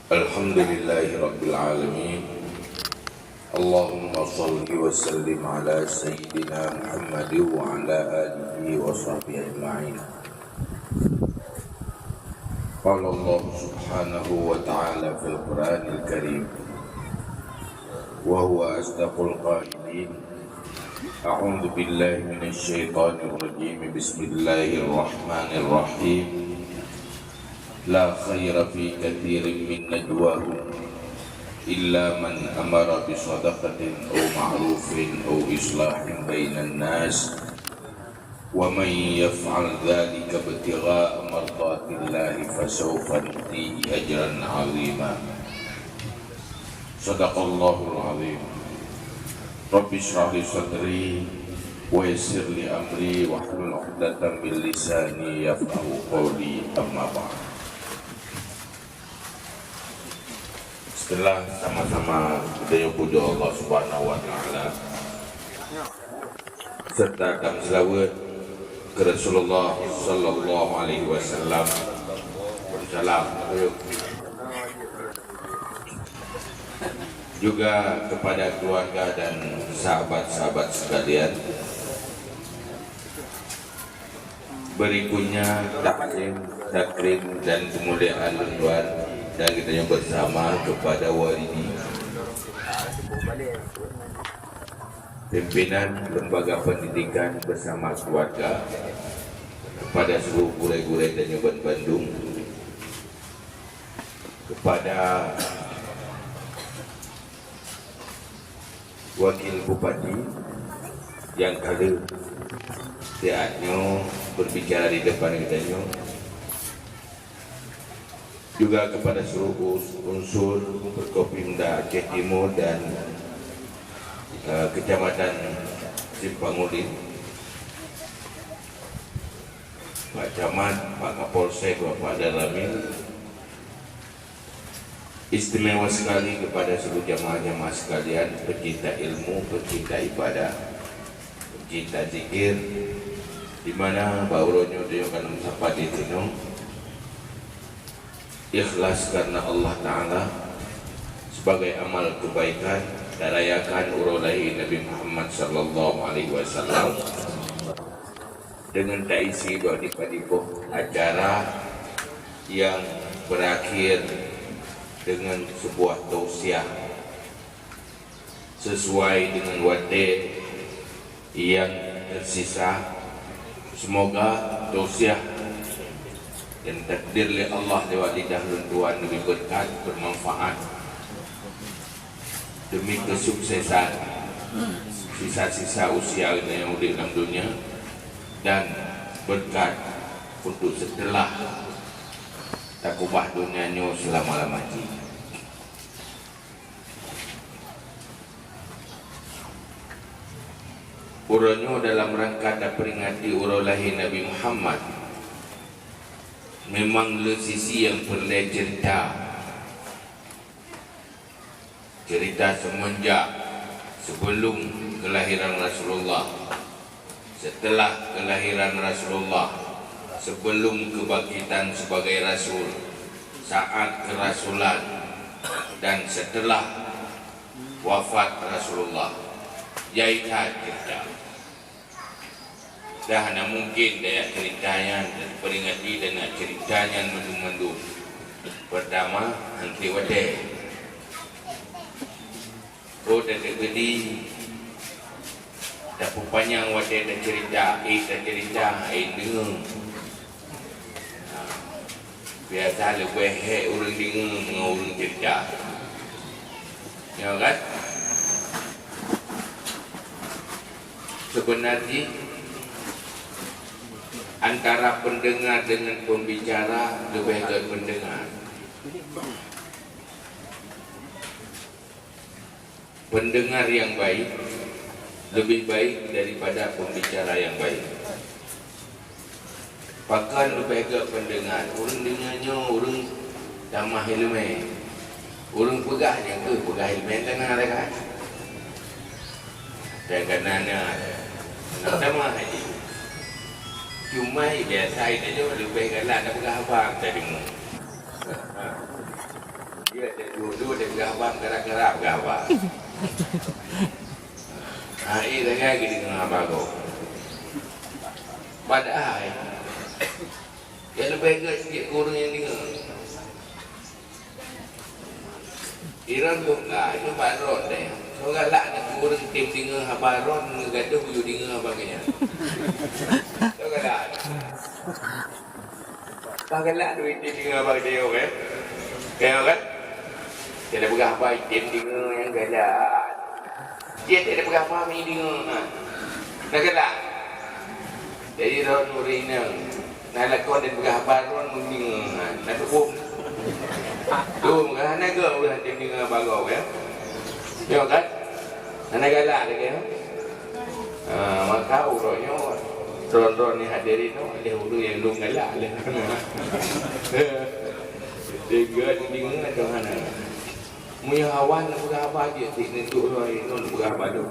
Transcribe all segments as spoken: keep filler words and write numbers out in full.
Alhamdulillahirabbil alamin. Allahumma shalli wa sallim ala sayyidina Muhammad wa ala alihi wa sahbihi ajma'in. Qala Allah subhanahu wa ta'ala fil Qur'anil Karim, wa huwa asdaqul qailin. A'udzu billahi minasy syaithanir rajim. Bismillahirrahmanirrahim. La khaira fi katsirin min najwahum illa man amara bi shadaqatin aw ma'rufin aw islahin bainan nas. Wa man yaf'al dzalika ibtigha'a mardatillahi fasawfa nu'tihi ajran 'azima. Shadaqallahul 'azim. Rabbi shrah li sadri wa yassir li amri wahlul 'uqdatam min lisani yafqahu qawli, amma ba'd. Setelah sama-sama kita puja Allah Subhanahu wa Ta'ala, serta tameuseulaweuet keu Rasulullah sallallahu alaihi wasallam, salam juga kepada keluarga dan sahabat-sahabat sekalian. Berikutnya, takzim, takrim, dan kemuliaan lôn tuan dan kita yang bersama kepada Waridi, pimpinan Lembaga Pendidikan bersama keluarga, kepada seluruh gurée-gurée dan nyoe bandum, kepada Wakil Bupati nyang ka lheueh siat nyoe berbicara di depan geutanyoe, juga kepada seluruh unsur Forkopimda Aceh Timur dan, eh, Kecamatan Simpang Ulin, Pak Camat, Pak Kapolsek, Bapak Danramil, istimewa sekali kepada seluruh jamaah-jamaah sekalian, pecinta ilmu, pecinta ibadah, pecinta zikir, di mana bak uroe nyoe tanyoe ka meusapat di sinoe, ikhlas karena Allah Ta'ala, sebagai amal kebaikan, tarayakan uroe lahé Nabi Muhammad sallallahu alaihi wasallam, dengan taisi bak dipat-dipat acara yang berakhir dengan sebuah tausiah sesuai dengan watée nyang tersisa. Semoga tausiah nyang takdir lé Allah lewat lidah lôn tuan leubeh beureukat, bermanfaat demi kesuksesan sisa-sisa usia nyang udeb lam dunia dan beureukat untuk setelah takubah dunia nyoe selama-lama jih. Uroe nyoe dalam rangka taperingati uroe lahé Nabi Muhammad, memang le sisi nyang peureulée ceurita. Ceurita seumeunjak seubeulom keulahiran Rasulullah, seuteulah keulahiran Rasulullah, seubeulom keubangkitan sibagai rasul, saát keurasulan, dan seuteulah wafat Rasulullah. Jai that ceurita. Dah hana mungken tajak ceurita nyan, taperingati tajak ceurita nyan mandum-mandum. Peurtama, hana watée. Oh, tateuk geudi, tapeupanyang watée taceurita, eh, taceurita, eh, deungoe. Biasa leubeh hék ureuëng deungoe meunyoe ureuëng ceurita. Nyoe kan? Seubeunar jih, antara peundeungar deungon peumbicara leubeh gét peundeungar. Peundeungar nyang baik leubeh baik daripada peumbicara nyang baik. Pakon leubeh gét peundeungar? Ureuëng deungoe nyoe ureuëng tamah iéleumé. Ureuëng peugah nyang kheueh peugah iéleumé teungoh lagée. Dan kana na tamah jih. Cuma biasa tanyoe leubeh galak tapeugah haba teurimong. Dulu dia peugah haba, gara-gara peugah haba. Ha, eh, dah kan kita dengar haba kau. Padahal, yang lebih ingat sikit ke orang yang dengar. Iran buka, itu baron deh. Orang galak nak ureueng tem deungoe haba ron, gadoh yue deungoe haba geuh nyan. Orang galak. Bah galak duit tem deungoe haba geuh nyan, kan? Ya, kan? Dia dah peugah haba tem deungoe nyang galak. Dia tak ada peugah haba mi deungoe, ha. Dah galak. Jadi, ron ureueng inong. Na lakoe dan peugah haba ron meunyoe, ha, na tuphom. Tu, hana geuh ulah tem deungoe haba gob, ya. Nyoe kan? Hana galak lagèe, ya. Ha, maka uroe nyoe, ron-ron nyang hadirin nyoe, lheuh ureueng nyang lôn galak lheuh. Teuga deungoe atau hana. Meunyoe awai na peugah haba jeuet, cit neuduek uroe nyoe na peugah haba dum.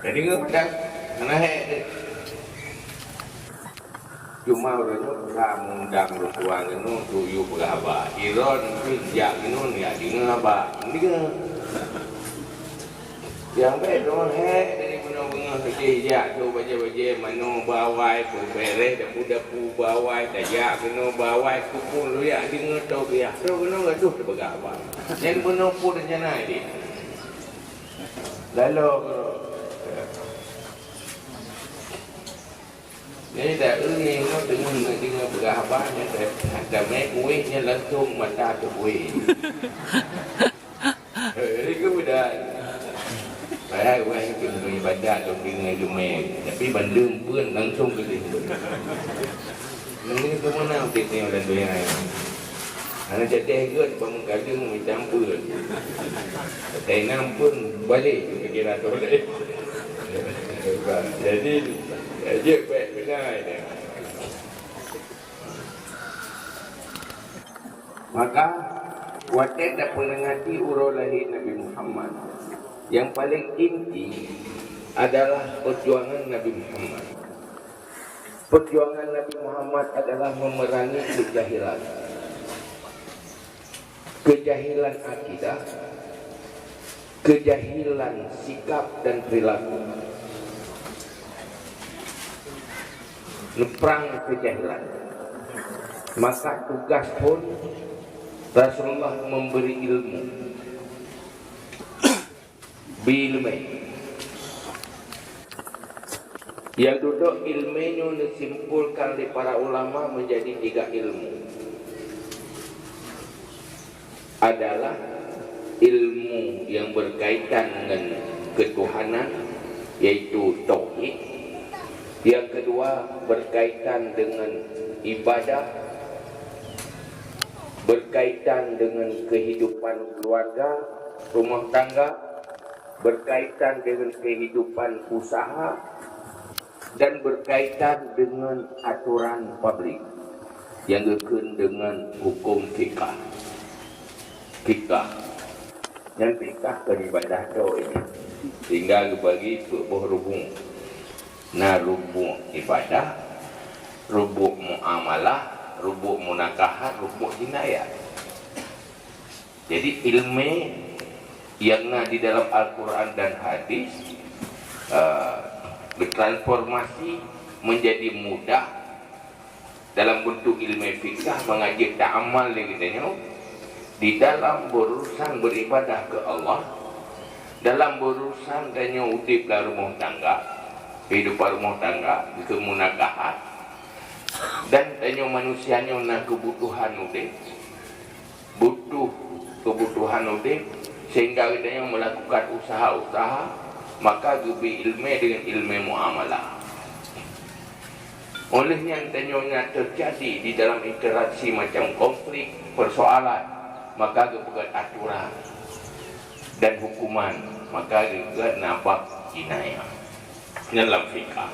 Jadi, ngon padang, hana hék deh. Cuma ureueng nyoe ka meundang lôn tuan keunoe, tuju peugah haba. Iron pih jak keunoe, jak deungoe haba. Deungoe. Nyang bèk droe hék dari bunoe beungoh sabe jak, tu bajèe-bajèe manoe bawai, peubeureh dapu-dapu bawai, tajak keunoe bawai, kupun lujak deungoe tobiah. Troh keunoe gadoh teupeugah haba. Nyan bunoe peue rencana jih. Lalo keunoe. Jadi, dak eu nyoe teungoh na deungoe peugah haba nyan, dak, dak mé kuéh nyan langsong mata teukuéh. Eh, itu beda. Padahai ureueng itu ibadat lom deungoe geumé, tapi bandum pun langsong keudeh. Nang ni keumeunang fitnah dan donya. Hana jadeh gét bak meukaleueng mita ampôn. Tainam pun balek keu pikiran tu laén. Jadi, jeuet bèk beuna dia. Maka, watèe tapeuringati uroe lahé Nabi Muhammad, nyang paleng inti adalah peujuangan Nabi Muhammad. Peujuangan Nabi Muhammad adalah memerangi keujahilan. Keujahilan akidah, keujahilan sikap dan perilaku. Neuprang keujahilan. Maka tugas phon Rasulullah memberi ilmu. Bi ileumèe. Nyang dudoe ileumèe nyoe neusimpulkan lé para ulama menjadi tiga ilmu. Adalah ilmu yang berkaitan dengan ketuhanan, yaitu tauhid. Yang kedua, berkaitan dengan ibadah, berkaitan dengan kehidupan keluarga, rumah tangga, berkaitan dengan kehidupan usaha, dan berkaitan dengan aturan publik yang geukheun dengan hukum fikah. Fikah. Nyan fikah kon ibadah tho ini. Sehingga geubagi peuet boh rubuk. Na rubuk ibadah, rubuk muamalah, rubuk munakahat, rubuk jinayat. Jadi, ilmu yang na di dalam Al-Quran dan hadis, eh, bertransformasi menjadi mudah dalam bentuk ilmu fikah, mangat jeuet taamal lé geutanyoe di dalam berurusan beribadah ke Allah, dalam berurusan tanyoe udép lam rumoh tangga, kehidupan rumoh tangga, keumunakahan, dan tanyoe manusia nyoe na keubutuhan udép. Butuh keubutuhan udép, sehingga geutanyoe meulakukan usaha-usaha, maka geubri ileumèe deungon ileumèe muamalah. Óh lheueh nyan, tanyoe nyan teujadi di dalam interaksi macam konflik, persoalan, maka geupeugöt aturan dan hukuman, maka geupeugöt na bab jinayah. Nyan lam fikah.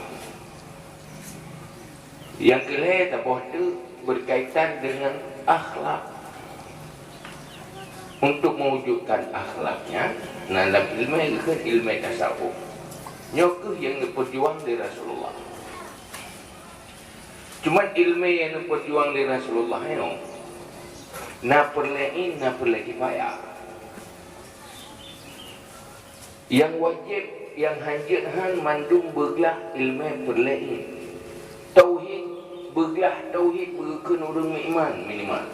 Nyang keulhèe, saboh teuk berkaitan dengan akhlak. Untuk mewujudkan akhlaknya, na lam ileumèe geukheun ileumèe tasawuf. Nyoe keuh nyang geupeujuang lé Rasulullah. Cuma ileumèe nyang geupeujuang lé Rasulullah nyoe, Na peureulée ain, na peureulée kifayah. Nyang wajéb, nyang hanjeuet han mandum beuglah ileumé peureulée ain. Tauhid, beuglah tauhid beukheun ureuëng meuiman minimal.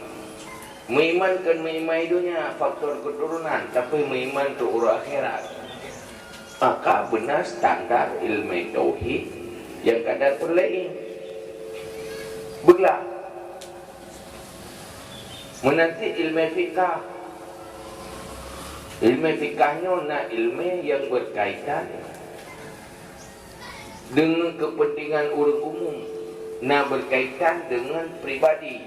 Meuiman kon meuiman donya, faktor keuturonan, tapi meuiman keu uroe akhirat. Maka beuna standar ileumé tauhid nyang ka na peureulée ain. Beuglah. Meunan cit ileumé fikah. Ileumé fikah nyoe na ileumé nyang beukaitan deungon keupeuntengan ureuëng umum, na beukaitan deungon pribadi.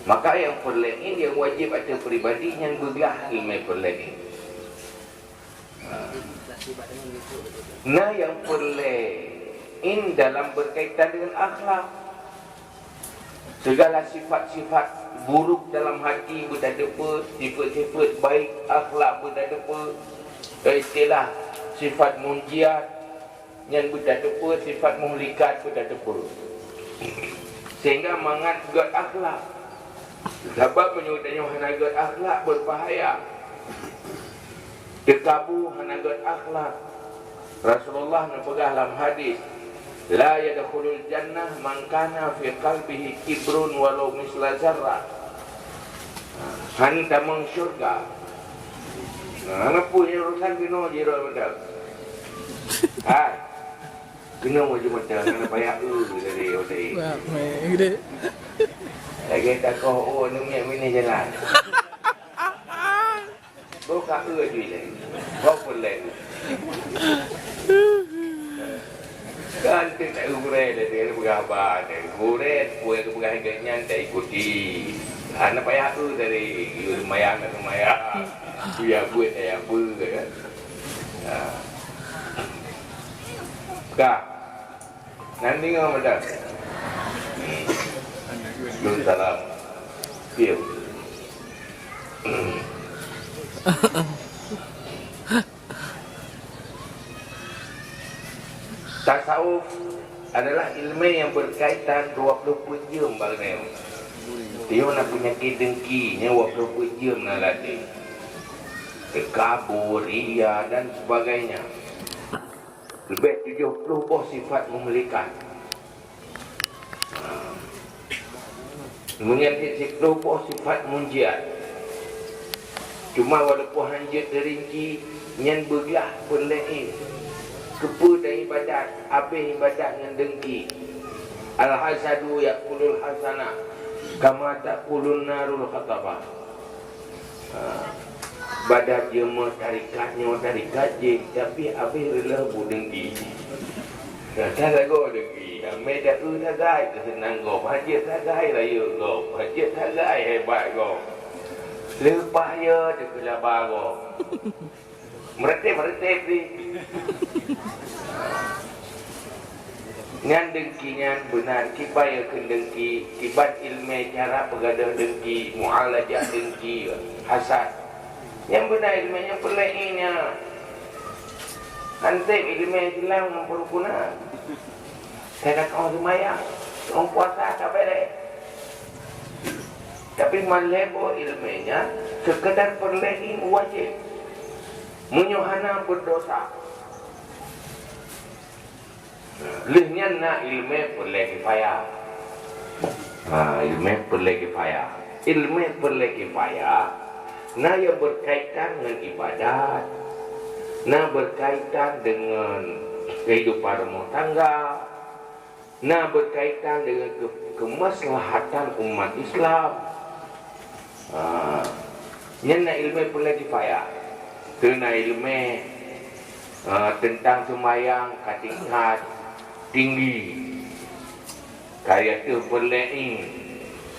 Maka nyang peureulée ain, nyang wajéb ateueh pribadi nyan beuglah ileumé peureulée ain. Na nyang peureulée ain dalam beukaitan deungon akhlak. Segala sifat-sifat buruk dalam hati beutateupeue, sifat-sifat baik akhlak beutateupeue, istilah sifat munjiat nyan beutateupeue, sifat muhlikat beutateupeue. Sehingga mangat gét akhlak. Sabab meunyoe tanyoe hana gét akhlak, beubahaya. Teukabu hana gét akhlak. Rasulullah neupeugah lam hadis, "La yadkhulul jannah man kana fi qalbihi kibrun walau misla zarrah." Hana tamong syurga. Nah, hana peue nyang urusan keunoe jih rot mantong. Hai. Keunoe maju mantong, hana payah eu tadi, tadi. Wah, meh, gede. Lagi takoh, oh, anu miak mini jalan. Boh ka eu aju ilée. Boh peureulée. Kan tu tak gurée dah, dia peugah haba dia. Gurée, peue yang peugah ingat nyan tak ikuti. Hana payah eu tadi. Yu seumayang, tak seumayang. Yu ya buet, tak ya buet, kan. Ha. Ka. Nan deungoe mantong. Belum salam. Piu. Tasawuf adalah ileumé nyang beukaitan dua ploh peuet jeuem bak nyoe. Tiep na peunyakét dengki, nyan dua ploh peuet jeuem na ladé. Teukabur, ria, dan sebagainya. Leubeh tujoh ploh boh sifat meumeulikat. Meunyan cit siploh boh sifat munjiat. Cuma walaupun hanjeuet teurinci, nyan beuglah peureulée. Keupeue dan ibadat, abéh ibadat ngon dengki. Al-hasadu ya'kulul hasanah, kama ta'kulun narul hatabah. Ha, badat jeuet meuh tarikat nyoe tarikat jih, tapi abéh reuloh bu dengki. Nah, ta lagoe dengki. Amé da eu sagai keuseunang gob, hanjeuet sagai rayeuk gob, hanjeuet sagai hebat gob. Leupah yo teukeulaba gob. Meureutéb-meureutéb pih. Nyan dengki nyan beuna kiban kheun dengki, kiban ileumé cara peugadôh dengki, mualajah dengki, hasad. Nyan beuna ileumé nyang peureulée nyan. Hantom ileumé silang ngon peurukunan. Ka takong seumayang, takong puasa ka béreh. Tapi malée boh ileumé nyan seukeudar peureulée wajéb. Meunyoe hana beudosa. Lheueh nyan na ileumé peureulée kifayah. Ha, ileumé peureulée kifayah. Ileumé peureulée kifayah na nyang beukaitan ngon ibadat, na beukaitan deungon keuhidupan rumoh tangga, na beukaitan deungon keu-, keumaslahatan umat Islam. Ha, nyan na ileumé peureulée kifayah. Keu na ileumé, ha, teuntang seumayang ka tingkat tinggi. Ka ateueh peureulée,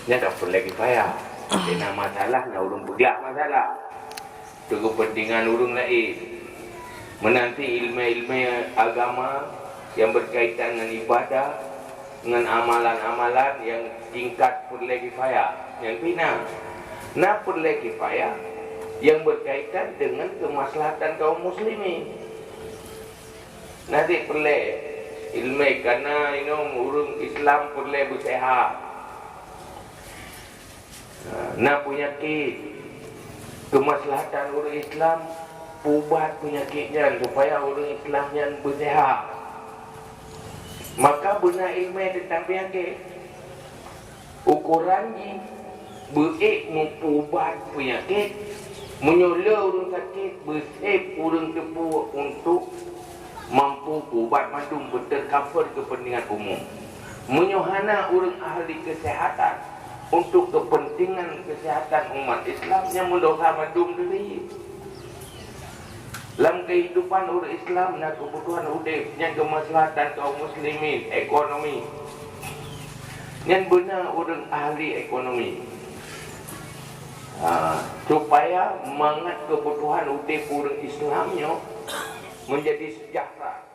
nyan ka peureulée kifayah. Keu na masalah, na ureuëng peugah masalah. Keu keupeuntengan ureuëng laén. Meunan cit ileumé-ileumé agama nyang beukaitan ngon ibadah, ngon amalan-amalan nyang tingkat peureulée kifayah, nyan pih na. Na peureulée kifayah nyang beukaitan deungon keumaslahatan kaum muslimin. Na cit peureulée ileumé, kana inong ureuëng Islam peureulée beuseuhat. Na peunyakét, keumaslahatan ureuëng Islam peuubat peunyakét nyan supaya ureuëng Islam nyan beuseuhat. Maka beuna iéleumé teuntang peunyakét. Ukoran jih beuék meupeuubat peunyakét. Meunyoe le ureuëng sakét, beusép ureuëng teupeu untuk mampu peuubat mandum beuteukapeue keupeuntengan umum. Meunyoe hana ureuëng ahli keuseuhatan untuk keupeuntengan keuseuhatan umat Islam, nyan meudosa mandum diri. Lam keuhidupan ureuëng Islam na keubutuhan udeb nyang keumaslahatan kaum muslimin, ekonomi. Nyan beuna ureuëng ahli ekonomi. Ha, supaya mangat keubutuhan udeb ureuëng Islam nyoe menjadi sejahtera.